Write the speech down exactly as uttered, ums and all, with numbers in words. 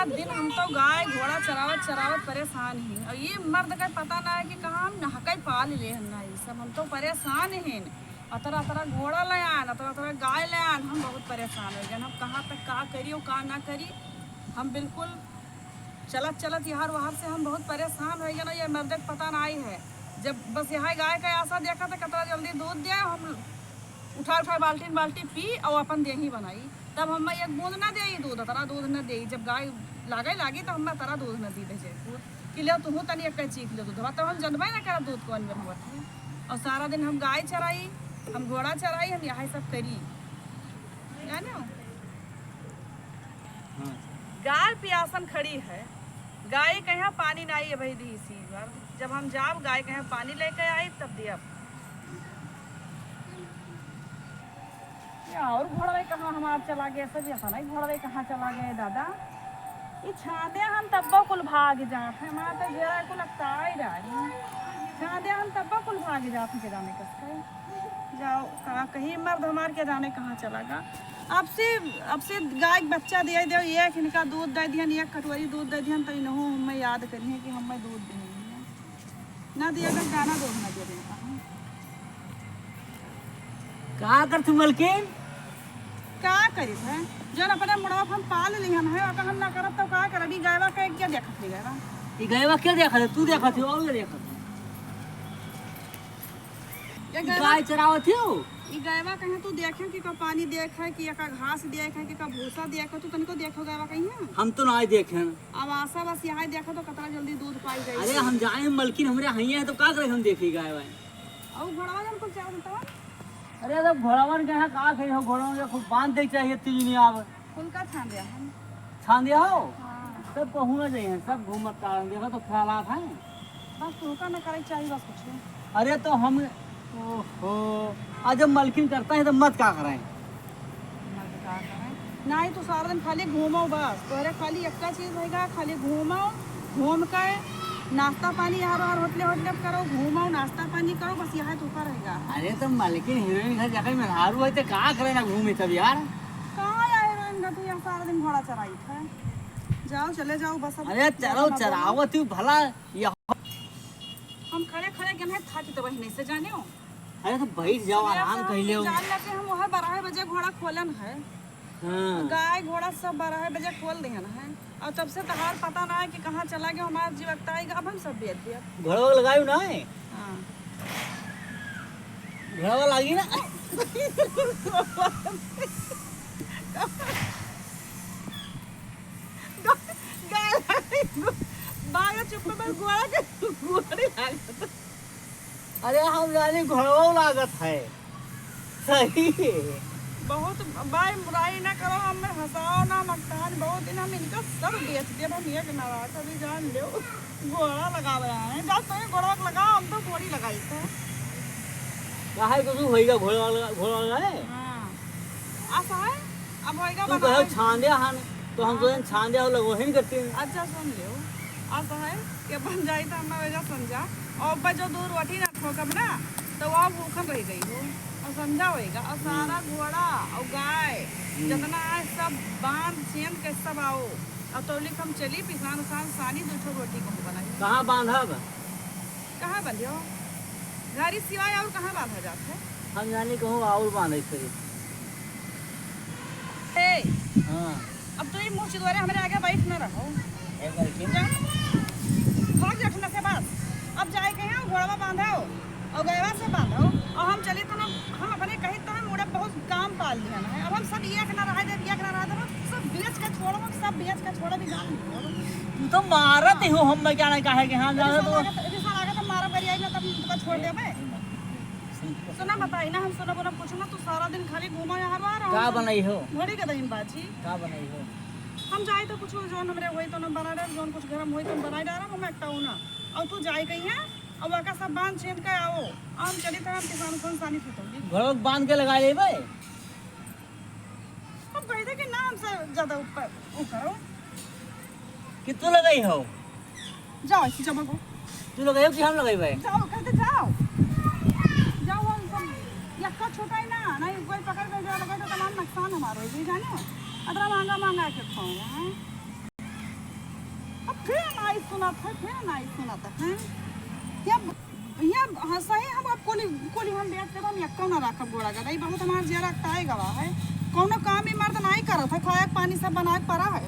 दिन हम तो गाय घोड़ा चरावत चरावत परेशान ही, और ये मर्द का पता ना है कि कहाँ हम नहकई पाल ले हन ना, ये सब हम तो परेशान ही। अतरा अतरा घोड़ा ले आन, अतरा अतरा गाय ले आन, हम बहुत परेशान हो गए। हम कहाँ तक का करी और का ना करी, हम बिल्कुल चलत चलत यहाँ वहाँ से हम बहुत परेशान हो गए ना। ये मर्द के पता ना आई है, जब बस यहाँ गाय का आशा देखा तो कतरा जल्दी दूध दे, हम उठा उठा बाल्टीन बाल्टी पी और अपन देही बनाई। तब हम एक बूंद ना देई दूध, अतरा दूध ना देई। जब गाय लागे लागी तो हम अतरा दूध ना दी दे दूध कि ले तुहू तनी एक चीख ले दूध, तब हम जनबे ना करब दूध कौन बेर होत है। और सारा दिन हम गाय चराई, हम घोड़ा चराई, हम यही सब करी, जाने हो? हाँ। गाय पियासन खड़ी है, गाय कहाँ पानी नाई है भाई दी इसी बार। जब हम जाब गाय कहाँ पानी लेके आई तब दिया। या और घोड़वे कहाँ हमार चला गए, सब ऐसा नहीं घोड़वे कहाँ चला गए दादा। ये छांदे हम तब्बो कुल भाग जात है, हमार तो जेरा कुल अकताई रही। छांदे हम तब्बो कुल भाग जात है, के जाने कस के। जाओ, का कहीं मर्द हमार के जाने कहाँ चला गा। अब से, अब से गाय के बच्चा दे दे, एक इनका दूध दे दिहन, एक कटोरी दूध दे दिहन, तो इनहू हमें याद करिए कि हमें दूध दे दिहन। ना दिया अगर गाना दो ना दे देता हूँ। का करत हूँ मलकिन? का करित है? जौन अपने मुड़वा हम पाल लिहन है, अगर हम ना करब तो का करब? ई गयवा के क्या देखत है गयवा? ई गयवा क्या देखत है? तू देखत हो और क्या देखत है? ये ई गयवा, गाय चरावत हो? ई गयवा कहीं तू देखे कि का पानी देखे कि का घास देखे कि का भूसा देखे, तू तनिको देखो गयवा कहीं है? हम तो ना देखे। अब आशा बस यहाँ देखो तो कतरा जल्दी दूध पाई जाई। अरे हम जाए मलकिन, हमरे हइये है तो का करे हम देखी गाय वाय। और घोड़वा जन कुल चावल तो? अरे तो घोड़वन के यहाँ का कही हो, घोड़वन के खूब बांध दे चाहिए तीन आव। कुल का छान दिया हम। छान दिया हो? हाँ। सब पहुना जाइए, सब घूमत तारन, देखो तो ख्यालात हैं। बस तू का न करे चाहिए बस कुछ। अरे तो हम, ओहो, आज जब मलकिन करता है तो मत का करें। मत का करें। नाही तू सारा दिन खाली घूमो बस, तोहरे खाली एक्का चीज होइगा, खाली घूमो, घूम के नाश्ता पानी यार और होटले होटले करो, घूमो नाश्ता पानी करो, बस यह तू का रहेगा। अरे तो मलकिन हीरोइन घर जाकर मेहरारू है तो का करे ना घूमे तब यार। कहाँ यार हीरोइन घर तू यहाँ सारा दिन घोड़ा चराई है। जाओ चले जाओ बस अब। अरे चलो चरावत हूँ भला। हम खड़े खड़े गेन है, थाकी तो बहिने से जाने हो। अरे तो बैठ जाओ, आराम कर लो। जान लेते हम वह बारह बजे घोड़ा खोलन है। हाँ। गाय घोड़ा सब बारह बजे खोल देहन है। और तब से तहार पता ना है कि कहाँ चला गया हमार जीवकता है, अब हम सब बेच दिया। घोड़ा लगायु ना है? हाँ। घोड़ा लागी ना? गाय लागी, बागा चुप में घोड़ा के, घोड़ी लागत। अरे हम जानी घोड़वा लागत है। सही। बहुत भाई बुराई ना करो, हमें हंसाओ ना मक्तान, बहुत दिन हम इनका सब बेच दिया, हम एक ना रहा, अभी जान लो। घोड़ा लगावे आए हैं, जा तो ये घोड़ा लगाओ, हम तो घोड़ी लगाई था। काहे कुछ होइगा घोड़ा लगा, घोड़ा लगा है? हाँ। आशा है, अब होइगा तू बनावे। कहे छांदे हन, तो हम हाँ। सोचेन छांदे हो लगो ही नहीं करती। अच्छा सुन लियो, आशा है कि बन जाई तो हम वजह समझा, और अब जो दूर वठी ना ठोकब ना, तो वह भूखन रह गई हो, और समझा होइगा, और सारा हम्म। घोड़ा और गाय हम्म। जितना है सब बांध छेंद के सब आओ। अब तौलिक हम चली, पिसान उसान सानी, दो ठो रोटी कहूँ बनाई। कहाँ बांधब? कहाँ बांधियो? घरी सिवाय और कहाँ बांधा जात है? हम जानी कहूँ और बांधे करी। ए, हाँ। अब तो ये मुँह चिदोरे हमरे आगे बैठ न रहो। ए, बैठी। जा। भाग जा ठंडा से बस। अब जाए के हैं, घोड़वा बांधो। और गयवा से बांधो, और हम चली तो ना, हम अपने कही तो हम उड़ब बहुत काम पाल लिया ना है। अब हम सब एक ना रहे देब, एक ना रहे देब, सब बेच के छोड़ब, हम सब बेच के छोड़ब, ई जान लो। तू तो मारत ही हो, हम मैं क्या ना काहे के हाँ जावे रिसा तो। लागत, रिसा लागत हम मारब गरियाई ना, तब हम तुका छोड़ देबे। सुना बताई ना, हम सुनब उनब कुछ ना, तू सारा दिन खाली घूमा यहाँ बार, का हम बनाई हो? घड़ी के दही बाजी। का बनाई हो? हम जाई तो कुछ जौन हमरे होई तो ना बना डाल, जौन कुछ गरम होई तो बना डाल, हम एकटा ना। और तू जाई कहीं है, अब वाका सब बांध छेद के आओ। हम चली तो हम पिसान उसान सानी पीतोगी। घरों बांध के लगा लेबे। हम कह दे कि ना हमसे ज्यादा ऊपर, ऊपर हो। कि तू लगाई हो? जाओ, ऐसी जगह को। तू लगाई हो कि हम लगाई भाई? जाओ, कहते जाओ। जाओ, हम सब यक्का छोटा ही ना, नहीं कोई पकड़ के जो लगे तो तमाम नुकसान हमारा हो, ये जाने हो? अतरा महंगा, महंगा के खाओ, हैं? सुनत है, फिर नाहीं सुनत है। यहाँ, यहाँ, हाँ, सही हम अब कुली, कुली हम बेच देब, हम एक्को ना राखब गोड़ा गदा। ई बहुत हमार जियरा अकताए गवा है। कौनो काम ई मर्द नाहीं करत है, खाए के पानी सब बनाए के परा है।